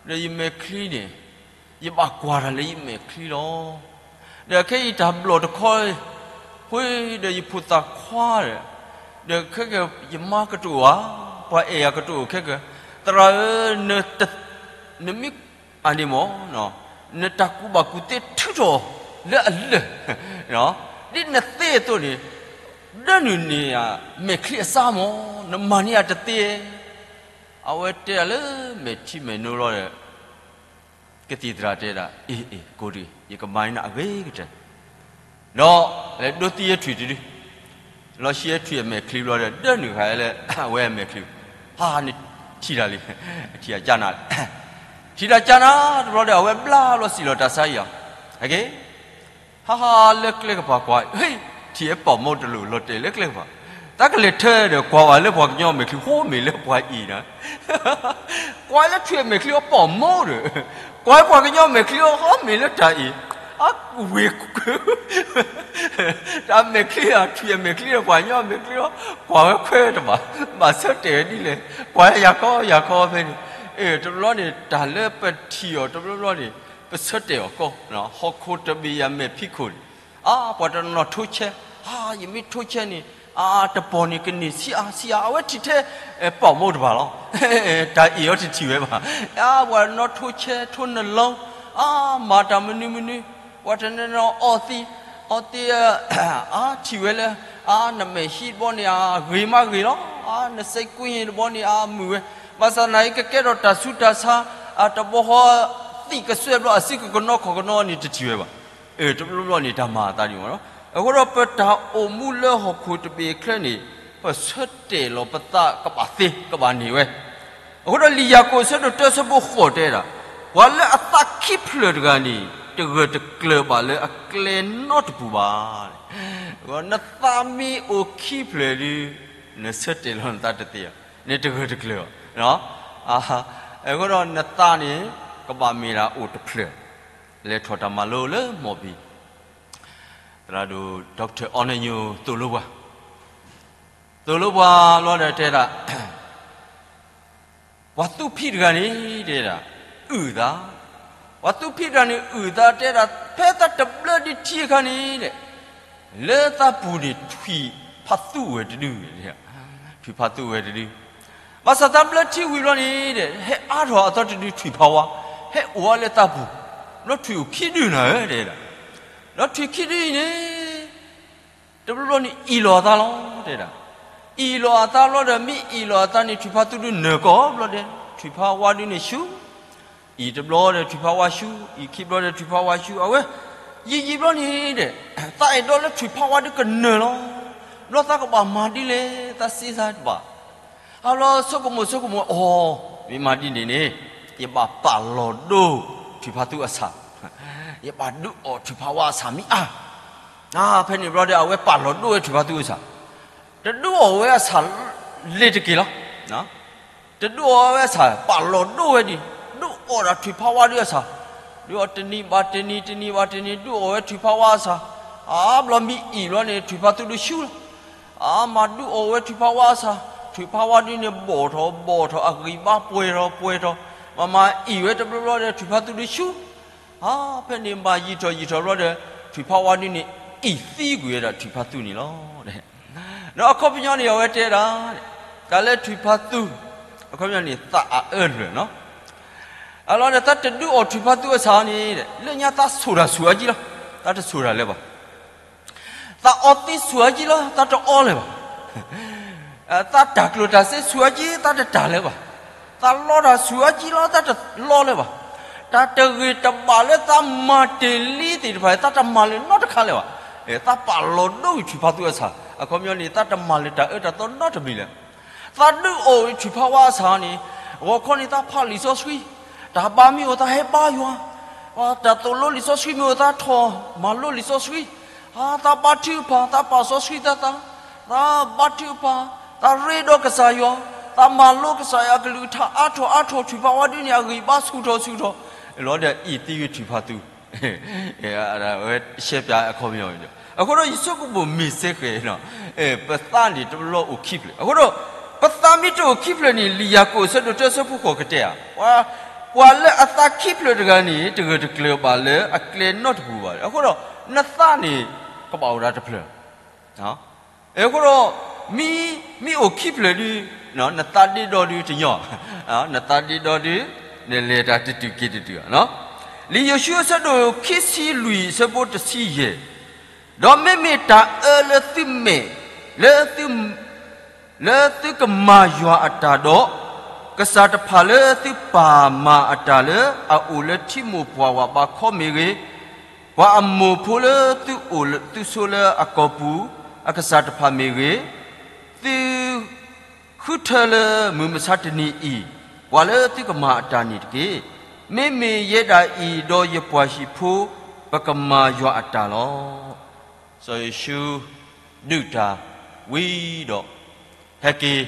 ၢ, ဒီးယမဲာ်ချံန့ၣ် ယဘၣ်ကွၢ်တၢ်လၢယမဲာ်ချံလီၤ. ဒီးခဲအံၤတၢ်ဘျီၣ်တခီ, ဃိဒီးယဖိသၣ်ခွါဒီး, ဒီးခဲက ယမါကတအိၣ်ဧါ, ပှၤအဲၣ်ယၤကတအိၣ်ခဲက, သရၣ်ဧၢ, နမ့ၢ်အန့ၣ်မ့ၢ် နတၢ်ကူၣ်ဘၣ်ကူၣ်သ့ထုးထီၣ်လၢအလၢာ်, ဒ်နသ့အသိးန့ၣ်, ဒၢနုာ်န့ၢ်ယၤမဲာ်ချံအစါမ့ၢ်, နမၤန့ၢ်ယၤတသ့. အဝဲတဲဒၣ်လၢမဲာ်ထံမဲာ်နိလီၤဒီး ကသံၣ်သရၣ်တဲဒၣ်, အ့ၣ် အ့ၣ် ကိးတဂ့ၤ, ယကမၤန့ၢ်နၤအဂ့ၤကတၢၢ်. ဒီးလဲၤဒိးသံအထွံၣ်တဒု, လီၤဆံအထွံၣ်အမဲာ်ချံဘျီဒီး ဒၢနုာ်ဃာ်လၢအဝဲအမဲာ်ချံ, ဟါ နထံၣ်တၢ်လံ, ထံၣ်အကၢ်နၤ, ထံၣ်တၢ်ကၢ်နၤတဘျီဒီး အဝဲဘျါဘျီစံၣ်လီၤတၢ်ဆါအံၤအီၤ, အဂ့ၢ် ဟါဟါလၢကျဲကပၤကွၢ်, ဟ့ၣ် ထံၣ်အပိာ်မုၣ်တလိၣ်လီၤတဲာ်လၢကျဲကပၤ, တၢ်ကလဲၤထၢဒီး ကွၢ်ဝဲလၢပှၤကညီမဲာ်ချံ ဟိမ့ၢ်လၢပှၤအ့ၣ်နၤ, ကွၢ်လၢထွံၣ်အမဲာ်ချံအပိာ်မုၣ်ဒီး, ကွၢ်ပှၤကညီမဲာ်ချံအီၤ ဟိမ့ၢ်လၢတၢ်အ့ၣ်, အဝ့ၢ် တၢ်မဲာ်ချံဧါ, ထွံၣ်အမဲာ်ချံဒီး ပှၤကညီမဲာ်ချံအီၤ, ကွၢ်ဝဲခွဲးတဘၣ်, ဘၣ်ဆၢတဲာ်ဒ်လဲၣ်, ကွၢ်ယၤခီ ယၤခီဖဲန့ၣ်, တဘျီန့ၣ် တၢ်လၢပထံၣ်အီၤတဘျီဘျီန့ၣ် ပဆၢတဲာ်အီၤကီ, ဟီၣ်ခိၣ်တဘ့ၣ်ယၤမဲာ်ဖံးခိၣ်န့ၣ်, အါ ပှၤတနီၤထိဆဲ, အါ ယမ့ၢ်ထိဆဲန့ၣ်, အါ တပီၢ်န့ၣ်ကန့ၢ်ဆံးအါဆံးအါ, အဝဲထံၣ်ထဲပိာ်မုၣ်တဘၣ်လီၤ, တၢ်အ့ၣ်အီၤတထံၣ်ဝဲဘၣ်, အါ ပှၤတနီၤထိဆဲထိနလီ, အါ မၤတၢ်မနုၤမနုၤ, ပှၤတနီၤနီၤအီသံး, အီသံး အါ ထံၣ်ဝဲလၢ, အါ နမဲာ်ဟံးတဘျီန့ၣ် အဂ့ၤမးဂ့ၤလီၤ, အါ နစဲးကွံတဘျီန့ၣ် အမုာ်ဝဲ, ဘၣ်ဆၣ်သနာ်က့ ကကဲထီၣ်တၢ်ဆူးတၢ်ဆါ, အတဘီဃီ, သံးကစွဲဘျီ အစုကကနီခီၣ်ကနီန့ၣ် တထံၣ်ဝဲဘၣ်. တဘျီဘျီန့ၣ် တၢ်မၤအသးဒ်န့ၣ်လီၤ. အဃိဒီး ပတၢ်အိၣ်မူလၢဟီၣ်ခိၣ်တဘ့ၣ်အချၢန့ၣ်, ပဆၢတဲာ်လီၤပသးကဘၣ်သ့ကဘၣ်န့ၢ်ဝဲ. အဃိဒီး လံာ်ယၤကိာ်အဆၢဒိၣ်တၢ အဆၢဖိဃိးတဲဒၣ်, ပှၤလၢအသးခံဖျၢၣ်တဂၤန့ၣ် တဂၢၢ်တကျၢၤဘၣ်လၢအကျဲနီတပူၤဘၣ်. နသးမ့ၢ်အိၣ်ခံဖျၢၣ်ဒုး, နဆၢတဲာ်လီၤနသးတသ့ဘၣ်, နတဂၢၢ်တကျၢၤဘၣ်. အဃိဒီးနသးန့ၣ် ကဘၣ်မ့ၢ်ဒၣ်အိၣ်တဖျၢၣ်, လဲၤထီၣ်တၢ်မၤလိလၢမီၢ်ဘံၣ်, သရၣ်ဒိၣ် Doctor အီနၢညိၣ်သိၣ်လိပှၤ, သိၣ်လိပှၤလီၤဒီးတဲဒၣ် ပှၤသူဖံးတဂၤန့ၣ် တဲဒၣ် အုၣ်သး, ပှၤသူဖံးတဂၤန့ၣ် အုၣ်သးတဲဒၣ် ဖဲသးတဘျၢဒံးထံအခါန့ၣ်ဒီး လၢသးပူၤန့ၣ် ထွံၣ်ဖးသူဝဲတဒု, ထွံၣ်ဖးသူဝဲတဒု, ဘၣ်ဆၣ်သးဘျၢထံဝံၤဘျီန့ၣ်ဒီး ဟဲအါထီၣ်အသီတဒုထွံၣ်ဖးဝါ, ဟဲအိၣ်ဝဲလၢသးပူၤ, ဘျီထွံၣ်အိၣ်ခံဒုနၤဧၢ တဲဒၣ်, ဒီးထွံၣ်ခံဒုအံၤန့ၣ် တဘျီဘျီန့ၣ် အ့ၣ်လိာ်အသးလီၤ တဲဒၣ်, အ့ၣ်လိာ်အသးဘျီဒီး မ့ၢ်အ့ၣ်လိာ်အသးန့ၣ် ထွံၣ်ဖးသူဒုနၢၤကီးဘျီဒီး ထွံၣ်ဖးဝါဒုန့ၣ်ဆူၣ်, အ့ၣ်တဘျီဒီးထွံၣ်ဖးဝါဆူၣ်, အ့ၣ်ခံဘျီဒီးထွံၣ်ဖးဝါဆူၣ်, အဝဲ ယံာ်ယံာ်ဘျီန့ၣ်ဒီး သးအဲၣ်ဒိးလၢထွံၣ်ဖးဝါဒုကနၢၤလီၤ, ဘျီသးကဘၣ်မၤဒ်လဲၣ် သးစ့စါတဘၣ်, အဘျီဆိကမိၣ်ဆိကမိၣ်အီၤ, မ့ၢ်မၤဒ်န့ၣ်န့ၣ် ယဘၣ်ပာ်လီၤဒိထွံၣ်ဖးသူအဆၣ်, ယဘၣ်ဒုးအီၣ်ထွံၣ်ဖးဝါအဆၣ်မ့ၢ်အါ ဖဲန့ၣ်ဘျီဒီး အဝဲပာ်လီၤဒိဝဲထွံၣ်ဖးသူအဆၣ်, တဒုးအီၣ်ဝဲအဆၣ်လ့ၤတက့ၢ်လီၤ, တဒုးအီၣ်ဝဲအဆၣ် ပာ်လီၤဒိဝဲဒံး, ဒုးအီၣ်ဒၣ်ထွံၣ်ဖးဝါဒုအဆၣ်, ဒုးအီၣ်တနံၤဘၣ်တနံၤ တနံၤဘၣ်တနံၤ ဒုးအီၣ်ဝဲထွံၣ်ဖးဝါအဆၣ်, အါဘျီမ့ၢ်အ့ၣ်ဘျီန့ၣ် ထွံၣ်ဖးသူဒုဆူၣ်လီၤ, အါမၤဒုးအီၣ်ဝဲထွံၣ်ဖးဝါအဆၣ်, ထွံၣ်ဖးဝါဒုန့ၣ် ဘီၣ်ထီၣ်ဘီၣ်ထီၣ် အဂံၢ်ဘါပှဲၤထီၣ်ပှဲၤထီၣ်, မၤမၤအ့ၣ်ဝဲတဘျီဘျီဒီး ထွံၣ်ဖးသူဒုဆူၣ် အါဖဲန့ၣ်ဘၣ်ယံာ်ထီၣ်ယံာ်ထီၣ်ဘျီဒီး ထွံၣ်ဖးဝါဒုန့ၣ် အ့ၣ်သံကွံာ်ဝဲဒၣ်ထွံၣ်ဖးသူန့ၣ်လီၤ. ဒီးအခီပညီန့ၣ် အဝဲတဲဒၣ် တၢ်လၢထွံၣ်ဖးသူ, အခီပညီန့ၣ် သးအအၢလွဲၢ်နီၤ, အလီၤဒီး သးတဒုးအီၣ်ထွံၣ်ဖးသူအဆၣ်န့ၣ် လၢညါသးဆိၣ်တၢ်ဆူၣ်အါကံလီၤ, သးတဆိၣ်တၢ်လၢၤဘၣ် သးအီသံဆူၣ်အါကံလီၤ သးတအီလၢၤဘၣ်, သးတၢ်ကျိၣ်တၢ်စ့ဆူၣ်အါကံ သးတတၢ်လၢၤဘၣ်, သးလီတၢ်ဆူၣ်အါကံလီၤ သးတလီလၢၤဘၣ်, တၢ်တဂ့ၤတဘၣ်လၢသးမၤတ့ၢ်လံသ့ၣ်တဖၣ် သးတမၤလၢၤနီတခါလၢၤဘၣ်, သးပာ်လီၤဒိဝံၤထွံၣ်ဖးသူအဆၣ် အခီပညီန့ၣ် သးတမၤလၢၤတၢ်အၢတၢ်သီနီတမံၤလၢၤ သးဒုးအီၣ်ထွံၣ်ဖးဝါအဆၣ်န့ၣ်, ဂီၤခီန့ၣ် သးဖးလံာ်စီဆှံ, တၢ်ဘါမ့ၢ်အိၣ်သးဟဲဘါယွၤ, တၢ်သိၣ်လိလံာ်စီဆှံမ့ၢ်အိၣ်သးထီၣ်မၤလိလံာ်စီဆှံ, သးဘါထုကဖၣ်, သးပာ်စီဆှံသးသး, သးဘါထုကဖၣ်, သးရ့ဒီးကစၢ်ယွၤ, သးမၤလိကစၢ်ယွၤအကလုၢ်ကထါအါထီၣ်အါထီၣ် ထွံၣ်ဖးဝါဒုန့ၣ် အဂံၢ်ဘါဆူၣ်ထီၣ်ဆူၣ်ထီၣ်, လီၤဒီးအ့ၣ်သံဝဲထွံၣ်ဖးသူ အဝဲရှဲပၠးအခီပညီ, အဃိဒီးယဆိကမိၣ်မ့ၢ်စ့ၢ်ကီး, ပသးန့ၣ်တဘျီအိၣ်ခံဖျၢၣ်, အဃိဒီး ပသးမ့ၢ်တအိၣ်ခံဖျၢၣ်န့ၣ် လံာ်ယၤကိာ်အဆၢဒိၣ်တၢ အဆၢဖိဃိးကတဲဧါ, ပှၤလၢအသးခံဖျၢၣ်တဂၤန့ၣ် တဂၢၢ်တကျၢၤဘၣ်လၢအကျဲနီတပူၤဘၣ်, အဃိဒီး နသးန့ၣ် ကဘၣ်အိၣ်ဒၣ်တဖျၢၣ် အဃိဒီး မ့ၢ်အိၣ်ခံဖျၢၣ်ဒုး, နသးဒ့ဒီဒုးတညီ, နသးဒ့ဒီဒုး, နလဲၤတၢ်တတုၤက့ၤတတုၤ, လံာ်ယိၤၡူအဆၢဒိၣ်ခံဆံလွံၢ်အဆၢဖိတဆံယဲၢ်, ဒီးမ့မ့ၢ်တၢ်အၢလၢသုမဲာ်, လၢသု လၢသုကမၤယွၤအတၢ်ဒီး, ကစၢ်တဖၣ်လၢသုပာ်မၤအတၢ်လၢအအိၣ်လၢထံမိၢ်ပှၢ်ဝးဘးခီမ့ၢ်ဂ့ၤ, ပှၤအမိၢ်ဖိလၢသုအိၣ်သုဆိလၢအကီၢ်ပူၤအကစၢ်တဖၣ်မ့ၢ်ဂ့ၤ, သုဃုထၢလၢမုၢ်မဆါတနံၤအံၤ, ပှၤလၢသုကမၤအတၢ်န့ၣ်တက့ၢ်. မ့မ့ၢ်ယဲဒၣ်အံၤဒီးယပှၤဟံၣ်ဖိ ပကမၤယွၤအတၢ်လီၤ. စီၤယိၤၡူ ဒုၣ်တၢ်ဝံၤဒီး ဟဲက့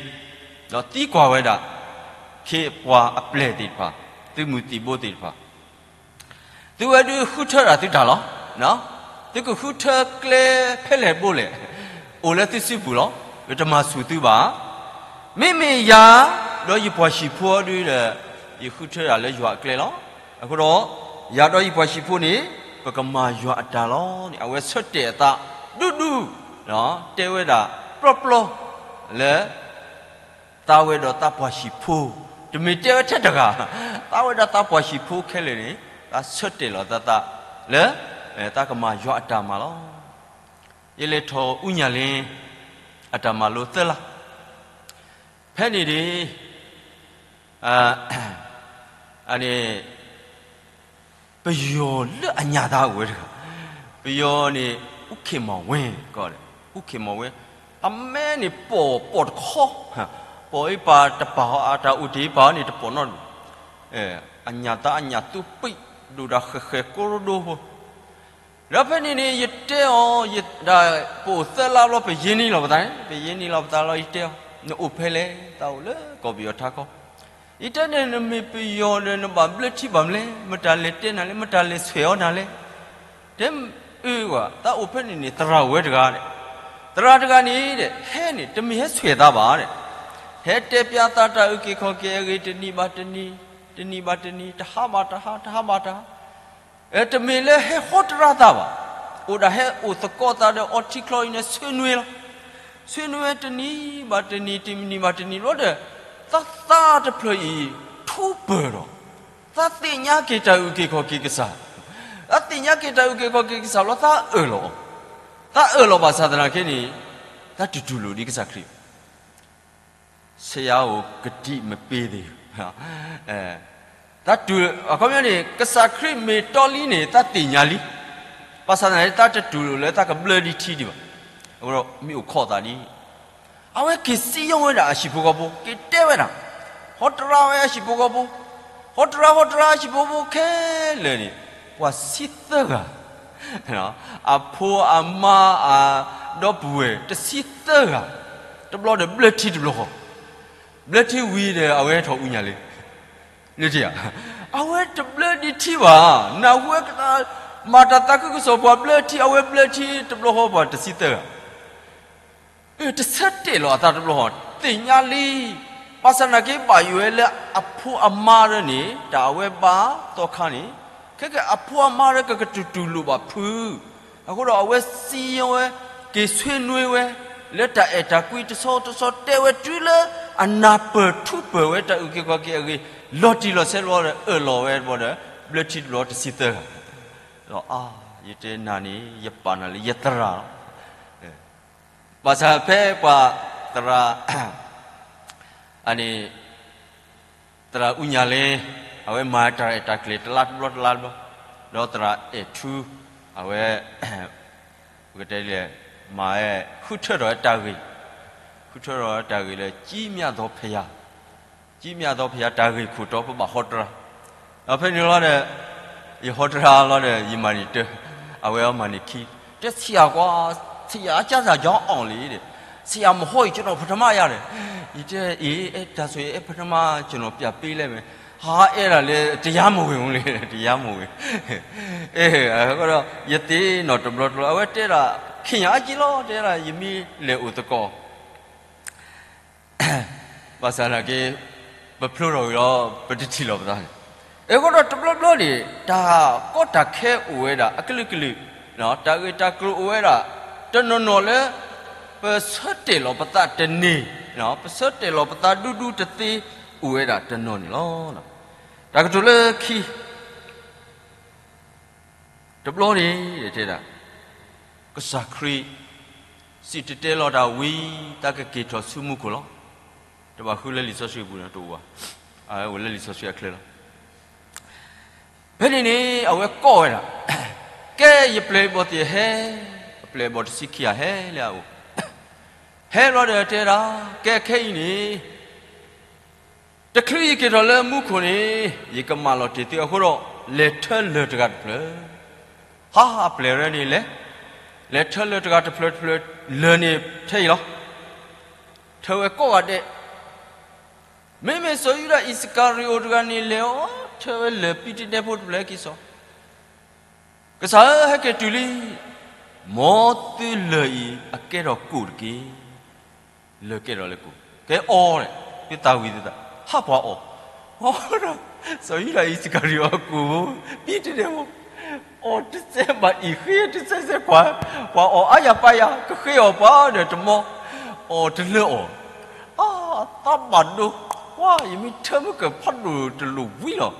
ၤ, ဒီးသံကွၢ်ဝဲဒၣ် ခ့ပှၤအပျဲၢ်သ့ၣ်တဖၣ်, သုးမုၢ်သံၣ်ဘိသ့ၣ်တဖၣ်, သုဝဲဒုးဃုထၢဒၣ်သုတၢ်လီၤ. သုကဃုထၢကျဲဖဲလဲၣ်ဘိလဲၣ်, အိၣ်လၢသုစုပူၤလီၤ. ယတမၤဆူၣ်သုဘၣ်. မ့မ့ၢ်ယၤ ဒီးယပှၤဟံၣ်ဖိအီၤဒုးဒီး ယဃုထၢဒၣ်လၢယွၤအကျဲလီၤ. အဃိဒီး ယၤဒီးယပှၤဟံၣ်ဖိန့ၣ် ပကမၤယွၤအတၢ်လီၤန့ၣ် အဝဲဆၢတဲာ်အသးဒူဒူ, တဲဝဲဒၣ်ပျီပျီလၢ သးဝဲဒီးသးပှၤဟံၣ်ဖိ, တမ့ၢ်တဲဝဲထဲတဂၤ, သးဝဲဒၣ်သးပှၤဟံၣ်ဖိခဲလၢာ်န့ၣ် သးဆၢတဲာ်လီၤသးသးလၢ သးကမၤယွၤအတၢ်မၤလီၤ. ယလဲၤထီၣ်အူညၣ်လ့ အတၢ်မၤလိသၢလါ, ဖဲန့ၣ်န့ၣ် အန့ၣ် ပယီၤလၢအညၣ်သးအိၣ်ဝဲတဂၤ, ပယီၤန့ၣ် အူခ့ၣ်မီၢ်ဝဲ, အူခ့ၣ်မီၢ်ဝဲ, အမဲန့ၣ်ပိာ်ပိာ်တခီ, ပိာ်အံၤပာ်တပာ်ဟီ အတၢ်အိၣ်တ့ၢ်အံၤပာ်ဟီန့ၣ်တပိာ်နီတမံၤ, အညၣ်သးအညၣ်သူပံး ဒိၣ်တၢ်ဃဲၤဃဲၤကိရိဒိဖိ, ဒီးဖဲန့ၣ်န့ၣ် ယတဲအီၤ, ဒ်ပအိၣ်သၢလါဘျီ ပယ့န့ၢ်လီၤပသးန့ၣ်, ပယ့န့ၢ်လီၤပသးလီၤ ယတဲအီၤ, နအိၣ်ဖဲလဲၣ်, သးအိၣ်လၢကီၢ်ပယီၤထးခီ, ယတဲန့ၣ် နမ့ၢ်ပယီၤဒီး နဘၣ်ဘျၢထံဘၣ်မလဲၣ်, မတၤလဲၤတဲနၤလဲၣ်, မတၤလဲၤဆွဲးအီၤနၤလဲၣ်, တဲအၢဝဲ, သးအိၣ်ဖဲန့ၣ်န့ၣ် သရၣ်ဝဲတဂၤဒီး, သရၣ်တဂၤန့ၣ်ဒီး ဟဲန့ၣ် တမ့ၢ်ဟဲဆွဲးသးဘၣ်ဒီး, ဟဲတဲပျးသးတၢ်အုၣ်က့ၤခီၣ်က့ၤအဂ့ၢ် တနံၤဘၣ်တနံၤ, တနံၤဘၣ်တနံၤ, တဟါဘၣ်တဟါ, တဟါဘၣ်တဟါ, တမ့ၢ်လၢဟဲဟီတရါသးဘၣ်, အိၣ်ဒၣ်ဟဲအိၣ်သကိးသးဒီးအီထံချီအံၤန့ၣ် ဆွေးနွေးလီၤ, ဆွေးနွေးတနံၤဘၣ်တနံၤ, တနံၤဘၣ်တနံၤလီၤဒီး, သးသးတဖျၢၣ်အံၤ ထူးပၢၢ်ဒီး, သးသ့ၣ်ညါက့ၤတၢ်အုၣ်က့ၤခီၣ်က့ၤကစၢ်, သးသ့ၣ်ညါက့ၤတၢ်အုၣ်က့ၤခီၣ်က့ၤကစၢ်လီၤ သးအၢၣ်လီၤအီၤ, သးအၢၣ်လီၤဘၣ်ဆၣ်သနာ်က့န့ၣ်, သးတတူၢ်လိာ်ဒ်ကစၢ်ခရံာ် ဆရာကို ကတိမပေးသေးဘူး. အခီပညီန့ၣ် ကစၢ်ခရံာ်မ့ၢ်တီလံန့ၣ် သးသ့ၣ်ညါလံ, ဘၣ်ဆၣ်သနာ်က့ သးတတူၢ်လိာ်လၢသးကဘျၢဒံးထံဒံးဘၣ်, အဃိဒီးမ့ၢ်အိၣ်ခိးသးဒ်အံၤ, အဝဲက့ၤစံၣ်ညီၣ်ဝဲဒၣ်အဟံၣ်ဖိဃီဖိ, က့ၤတဲဝဲဒၣ်, ဟီတရါဝဲအဟံၣ်ဖိဃီဖိ, ဟီတရါ ဟီတရါ အဟံၣ်ဖိဃီဖိခဲလၢာ်န့ၣ် ပှၤဆံသၢဂၤ အဖိအမါအဒီပုၢ်ဝဲၢ်တဆံသၢဂၤ, တဘျီဒီးဘျၢထံတဘျီဃီ, ဘျၢထံဝံၤဒီး အဝဲထီၣ်အူညၣ်လံ, အဝဲတဘျၢဒံးထံဘၣ်, နၢ်ဟူဝဲ မၤတၢ်သးခုကစီၣ်ပှၤဘျၢထံ, အဝဲဘျၢထံတဘျီဃီပှၤတဆံသၢဂၤ တဆၢတဲာ်လီၤအသးတဘျီဃီ, သ့ၣ်ညါလံ, ဘၣ်ဆၣ်သနာ်က့ ဘၣ်ယိၣ်ဝဲလၢအဖိအမါဒၢန့ၣ် တၢ်အဝဲဘါသီခါန့ၣ်, ခဲကဲအဖိအမါဒၢကကတူၢ်တူၢ်လိာ်ဘၣ်ဖု, အဃိဒီးအဝဲစံၣ်ညီၣ်ဝဲ, က့ၤဆွေးနွေးဝဲ, လၢတၢ်အဲၣ်တၢ်ကွံတဆီတဆီတဲဝဲတုၤလၢ အနၢ်ပၢၢ်ထူးပၢၢ်ဝဲတၢ်အုၣ်က့ၤခီၣ်က့ၤအဂ့ၢ်, လီၤတံၢ်လီၤဆဲးတဘျီဒီး အၢၣ်လီၤဝဲတဘျီဒီး, ဘျၢထံတဘျီတဆံသၢဂၤ, ဒီး ယတဲနၤန့ၣ် ယပာ်နၤလၢယသရၣ်လီၤ. ဘၣ်ဆၣ်ဖဲပှၤသရၣ်, အန့ၣ်, သရၣ်အူညၣ်လ့, အဝဲမၤတၢ်ရဲၣ်တၢ်ကျဲၤတလါတဘျီတလါတဘျီ, ဒီးသရၣ်အဲၣ်ထူ, အဝဲ, ပကတဲလဲၣ်, မၤဝဲ, ဃုထၢထီၣ်ဝဲတၢ်ဂ့ၢ်, ဃုထၢထီၣ်ဝဲတၢ်ဂ့ၢ်လၢ ကံမၠၣ်သီဖယၤ ကံမၠၣ်သီဖယၤတၢ်ဂ့ၢ်ခိၣ်တီ ပဘၣ်ဟီတရါ, ဒီးဖဲန့ၣ်လီၤဒီး, ယဟီတရါလီၤဒီး ယမၤန့ၢ်တၢ, အဝဲအီၤမၤန့ၢ်ခံ, တဲဆံးယၤကွၢ်, ဆံးယၤအကၢ်သးကၠီအီၤလံဒီး, ဆံးယၤမဟီအံၤ ကျွန်တော် ပထမရတယ်, ယတဲအ့ၣ် အဲၣ် ဒါဆိုရင် အဲၣ် ပထမ ကျွန်တော် ပြပေးလိုက်မယ်, ဟါအဲၣ်ဒၣ်လၢ တရားမဝင်ဘူးလေ, တရားမဝင်, အဲၣ်, အဃိဒီး ယသ့ၣ်နီၣ်တဘျီတဘျီ အဝဲတဲဒၣ်, ခ့ၣ်ညါအက့လီၤ တဲဒၣ် ယမ့ၢ်လဲၤအိၣ်သကိး ဘၣ်ဆၣ်သနာ်က့ ပဖျိထီၣ်ဝံၤလီၤ ပတထံၣ်လီၤပသးန့ၣ်, အဃိဒီးတဘျီဘျီန့ၣ် တၢ်ကီတၢ်ခဲအိၣ်ဝဲဒၣ်အကလုာ်ကလုာ်, တၢ်ဂ့ၢ်တၢ်ကျိၤအိၣ်ဝဲဒၣ်, တနီၤနီၤလၢ ပဆၢတဲာ်လီၤပသးတန့ၢ်, ပဆၢတဲာ်လီၤပသးဒူဒူတသ့အိၣ်ဝဲဒၣ်တနီၤန့ၣ်လီၤ. တၢ်ကတိၤလၢခံ တဘျီန့ၣ် တဲဒၣ်, ကစၢ်ခရံာ် စံၣ်တဲၤတဲလီၤတၢ်ဝံၤ တၢ်ကက့ၤထီၣ်ဆူမူခိၣ်လီၤ. တဘၣ်ဃုလၢလံာ်စီဆှံပူၤန့ၣ်တအိၣ်ဘၣ်, အဝဲအိၣ်လၢလံာ်စီဆှံအချၢလီၤ. ဖဲန့ၣ်န့ၣ် အဝဲကိးဝဲဒၣ်, ကဲယပျဲၢ်အဘီၣ်သ့ၣ်ဧၢ, အပျဲၢ်အဘီၣ်တဆံခံဂၤဟဲလၢအအိၣ်, ဟဲလီၤဒီးတဲဒၣ်, ကဲခဲအံၤန့ၣ် တချုးယက့ၤထီၣ်လၢမူခိၣ်န့ၣ် ယကမၢလီၤတ့ၢ်သုအဃိဒီး လဲၤထၢလၢၢ်တဂၤတဖျၢၣ်, ဟါ အပျဲၢ်ရဲန့ၣ်လဲၤ, လဲၤထၢလၢၢ်တဂၤတဖျၢၣ်တဖျၢၣ်, လၢၢ်န့ၣ်ထဲအံၤလီၤ. ထၢဝဲကိးဂၤဒဲး, မ့မ့ၢ်စီၤယူဒၤအံၣ်စကၤရံၤအိၣ်တဂၤန့ၣ်လဲၤအီၤ, ထၢဝဲလၢၢ်ပံတဒဲဖိတဖျၢၣ်က့ၤစိာ် ကစၢ်ဧၢ ဟဲက့ၤတုၤလံ, မ်သုလၢၢ်အံၤအကဲထီၣ်ကိၣ်တက့ၢ်. လၢၢ်ကဲထီၣ်လၢကိၣ်, ကဲအီၤ, သုသးဝံၤသုသး, ဟးပှၤအီၣ်, အီၤဒီး စီၤယူဒၤအံၣ်စကၤရံၤအိၣ်အကိၣ်ဖိ, ပံတဒဲဖိ, အီၣ်တစဲးဘၣ်အံၤဃ့တစဲးစဲးကွၢ်, ပှၤအီၣ်အါယၤပာ်ယၤ ကဃ့အီၣ်ပှၤဒီးတမီ, အီၣ်တလၢအီၤ, အါ, သးဘၣ်ဒိ, ပှၤ ယမ့ၢ်ထၢမုၢ်ကၢၢ်ဖးဒိၣ်တလိၣ်ဝံၤလီၤ.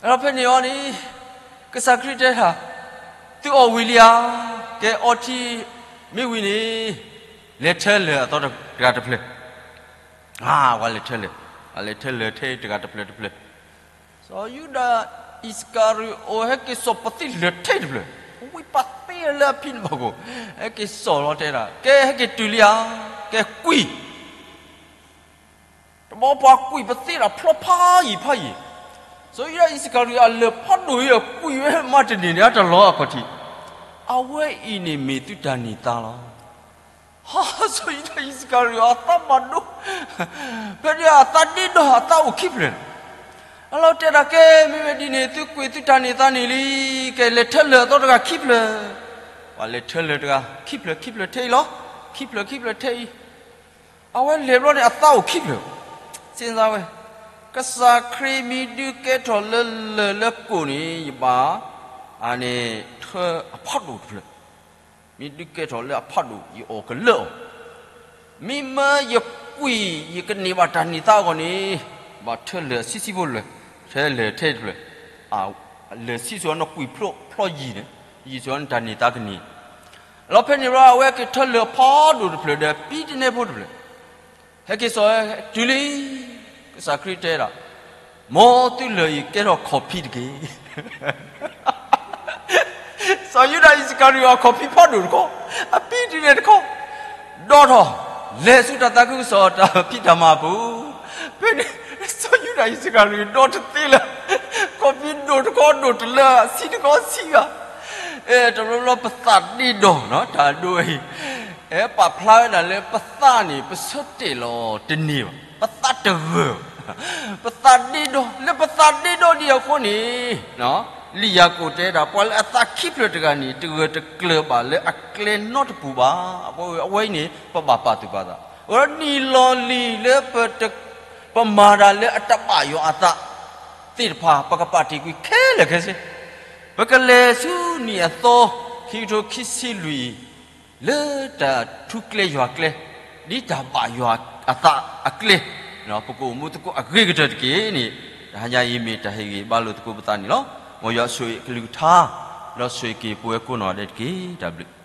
ဒီးဖဲန့ၣ်အီၤန့ၣ် ကစၢ်ခရံာ်တဲဒၣ်, သုအီၣ်ဝံၤလံဧါ, ကဲအီထံမ့ၢ်ဝံၤန့ၣ် လဲၤထၢလၢၢ်အသီတဂၤတဖျၢၣ်, အါ, ပှၤလဲၤထၢလၢၢ်, အလဲၤထၢလၢၢ်ထဲတဂၤတဖျၢၣ်တဖျၢၣ်, စီၤယူဒၤအံၣ်စကၤရံၤအိၣ်ဟဲက့ၤစိာ်ပသံလၢၢ်ထဲတဖျၢၣ်, ဝံပာ်သ့လၢအဖံနဘၣ်ကိၣ်, ဟဲက့ၤစိာ်လီၤတဲဒၣ်, ကဲဟဲက့ၤတုၤလံဧါ, ကဲကွံာ် တဘျီပှၤကွံာ်ပသ့ဒၣ်ဖျီဖးယံာ်ဖးယံာ်, စီၤယူဒၤအံၣ်စကၤရံၤအလၢၢ်ဖးဒိၣ်အံၤအကွံာ်ဝဲမးတန့ၢ်န့ၣ် အတလီၤအခီၣ်ထံး, အဝဲအံၤန့ၣ်မ့ၢ်သုတၢ်န့ၢ်သါလီၤ. စီၤယူဒၤအံၣ်စကၤရံၤအသးဘၣ်ဒိ, ဖဲန့ၣ်အသးဒ့ဒီ အသးအိၣ်ခံဖျၢၣ်, အလီၤတဲဒၣ်ကဲ မ့မ့ၢ်ဒ်န့ၣ် သုကွံာ်သုတၢ်န့ၢ်သါန့ၢ်လံ, ကဲလဲၤထၢလၢၢ်အသီတဂၤခံဖျၢၣ်, ပှၤလဲၤထၢလၢၢ်တဂၤ ခံဖျၢၣ်ခံဖျၢၣ်ထဲအံၤလီၤ, ခံဖျၢၣ်ခံဖျၢၣ်ထဲအံၤ, အဝဲလဲၤဘျီန့ၣ်အသးအိၣ်ခံဖျၢၣ်, စ့ၣ်သးဝဲ, ကစၢ်ခရံာ်မ့ၢ်ဒုးကဲထီၣ်လၢလၢၢ်လၢကိၣ်န့ၣ် ယဘၣ် အန့ၣ် ထၢအဖးဒိၣ်တဖျၢၣ်, မ့ၢ်ဒုးကဲထီၣ်လၢအဖးဒိၣ် ယအီၣ်ကလၢအီၤ, မ့မ့ၢ်ယကွံာ် ယကန့ၢ်ဘၣ်တၢ်န့ၢ်သါအဂီၢ်န့ၣ်, ဘၣ်ထၢလၢၢ်ဆံဆံဖိတဖျၢၣ်, ထၢလၢၢ်ထဲတဖျၢၣ်, လၢၢ်ဆံစိၤအနီၢ်ကွံာ်ဖျိဖျီယံာ်န့ၣ်, ယံာ်စိၤအန့ၣ်တၢ်န့ၢ်သါကန့ၢ်, လီၤဖဲန့ၣ်ဘျီ အဝဲက့ၤထၢလၢၢ်အဖးဒိၣ်တဖျၢၣ်ဒီး ပံတနဲဖိတဖျၢၣ်, ဟဲက့ၤစီၤဝဲတုၤလံ, ကစၢ်ခရံာ်တဲဒၣ်, မ်သုလၢၢ်အံၤကဲထီၣ်ခီၣ်ဖံးတက့ၢ်. စီၤယူဒၤအံၣ်စကၤရံၤအီၤခီၣ်ဖံးဖးဒိၣ်တခီ, အပံတနဲတခီ, ဒီးထီၣ်, လဲၤဆူတၢ်သးခုကစီၣ်တၢ်ဖံးတၢ်မၤအပူၤ, ဖဲန့ၣ် စီၤယူဒၤအံၣ်စကၤရံၤဒီတသ့လၢၤ, ခီၣ်ဖံးဒိၣ်တခီဒိၣ်တလၢာ် ဆံးတခီဆံးဂၤ, အဲတဘျီဘျီပသးဒ့ဒီနီၤ တၢ်ဒိအံၤ အဲပာ်ဖျါဝဲဒၣ်လၢပသးန့ၣ် ပဆၢတဲာ်လီၤတန့ၢ်ဘၣ်, ပသးတဂၢၢ်, ပသးဒ့ဒီ, လၢပသးဒ့ဒီဒံးအဃိန့ၣ်, လံာ်ယၤကိာ်တဲဒၣ် ပှၤလၢအသးခံဖျၢၣ်တဂၤန့ၣ် တဂၢၢ်တကျၢၤဘၣ်လၢအကျဲနီတပူၤဘၣ်. အဝဲအံၤန့ၣ် ပဘၣ်ပာ်သူၣ်ပာ်သး, အဝဲဒၣ်နံၣ်လီၤလံၤလၢ ပမၤတၢ်လၢအတဘၣ်ယွၤအသးသ့ၣ်တဖၣ် ပကပာ်တ့ၢ်ကွံာ်ခဲလၢာ်ခဲဆ့, ပကလဲၤဆူနံၣ်အသီ ခံကထိခံဆံလွံၢ်အံၤ, လၢတၢ်ထူကျဲယွၤကျဲ, ဒ်တၢ်ဘၣ်ယွၤအသးအကျဲ, ပကအိၣ်မူသကိးအဂ့ၤကတၢၢ်တက့ၢ်န့ၣ်, တဟါညါအံၤမ့ၢ်တၢ်ဟ့ၣ်ဂံၢ်ဘါလိာ်သကိးပသးန့ၣ်လီၤ. မ်ယွၤဆိၣ်ဂ့ၤအကလုၢ်ကထါ, ဒီးဆိၣ်ဂ့ၤက့ၤပဝဲကိးနီၢ်ဒဲးတက့ၢ်. တၢ်ဘျုး